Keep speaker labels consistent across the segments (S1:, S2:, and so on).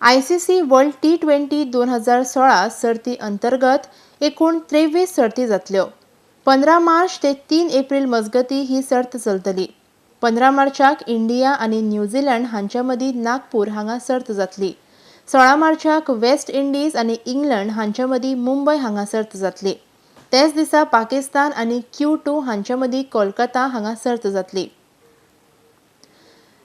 S1: ICC world टी20 2016 सर्ती अंतर्गत एकूण 23 सर्ती जातल्यो. 15 मार्च ते 3 एप्रील मजगती ही सर्त चलतली. 15 मार्चाक इंडिया आनी न्यूझीलंड हांच्या मदीं नागपूर हांगा सर्त जातली. 16 मार्चाक वेस्ट इंडिज आनी इंग्लंड हांच्या मदीं मुंबय हांगा सर्त जातली. तेच दिसा पाकिस्तान आनी क्यू 2 हांच्या मदीं कोलकाता हांगा सर्त जातली.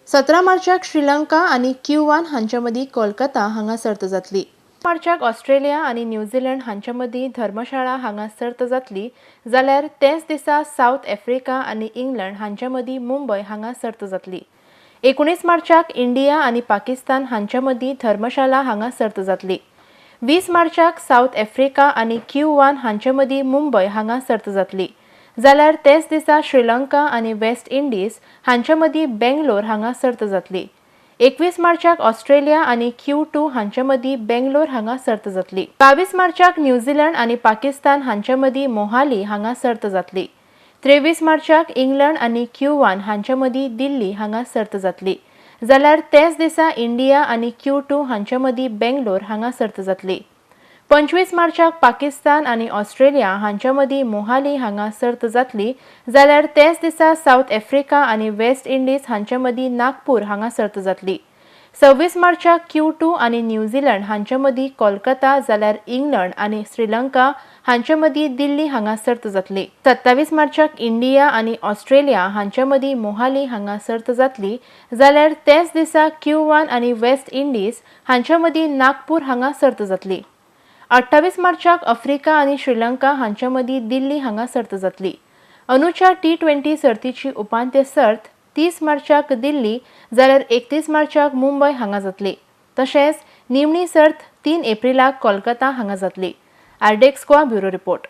S1: 17 मार्चाक श्रीलंका आनी क्यू 1 हांच्या मदीं कोलकाता हांगा सर्त जातली. मार्चाक ऑस्ट्रेलिया आनी न्यूझीलंड हांच्या मदीं धर्मशाळा हांगा सर्त जातली, जाल्यार तेच दिसा सावथ आफ्रिका आनी इंग्लंड हांच्या मदीं मुंबय हांगा सर्त जातली. 19 मार्चाक इंडिया आनी पाकिस्तान हांच्या मदीं धर्मशाला हांगा सर्त जातली. 20 मार्चाक सावथ आफ्रिका आनी क्यू 1 हांचे मदीं मुंबय हांगा सर्त जातली, जाल्यार तेच दिसा श्रीलंका आनी वेस्ट इंडिज हांचे मदीं बेंगलोर हांगा सर्त जातली. 21 मार्चाक ऑस्ट्रेलिया आनी क्यू 2 हांचे मदीं बेंगलोर हांगा सर्त जातली. 22 मार्चाक न्यूझीलंड आनी पाकिस्तान हांचे मदीं मोहाली हांगा सर्त जातली. 23 मार्चाक इंग्लंड आनी क्यू 1 हांचे मदीं दिल्ली हांगा सर्त जातली, जाल्यार तेच दिसा इंडिया आनी क्यू 2 हांचे मदीं बेंगलोर हांगा सर्त जातली. 25 मार्चाक पाकिस्तान आनी ऑस्ट्रेलिया हांचे मदीं मोहाली हांगा सर्त जातली, जाल्यार तेच दिसा सावथ आफ्रिका आनी वेस्ट इंडिज हांचे मदीं नागपूर हांगा सर्त जातली. 26 मार्चाक क्यू 2 आनी न्यूझीलंड हांचे मदीं कोलकाता, जाल्यार इंग्लंड आनी श्रीलंका हांचे मदीं दिल्ली हांगा सर्त जातली. 27 मार्चाक इंडिया आनी ऑस्ट्रेलिया हांचे मदीं मोहाली हांगा सर्त जातली, जाल्यार तेच दिसा क्यू 1 आनी वेस्ट इंडिज हांचे मदीं नागपूर हांगा सर्त जातली. 28 मार्चाक आफ्रिका आनी श्रीलंका हांचे मदीं दिल्ली हांगा सर्त जातली. अंदूच्या टी20 सर्तीची उपांत्य सर्त 30 मार्चाक दिल्ली, जाल्यार 31 मार्चाक मुंबय हांगा जातली. तशेंच निमणी सर्त 3 एप्रिलाक कोलकाता हांगा जातली. आर्डेक्स गोवा, ब्युरो रिपोर्ट.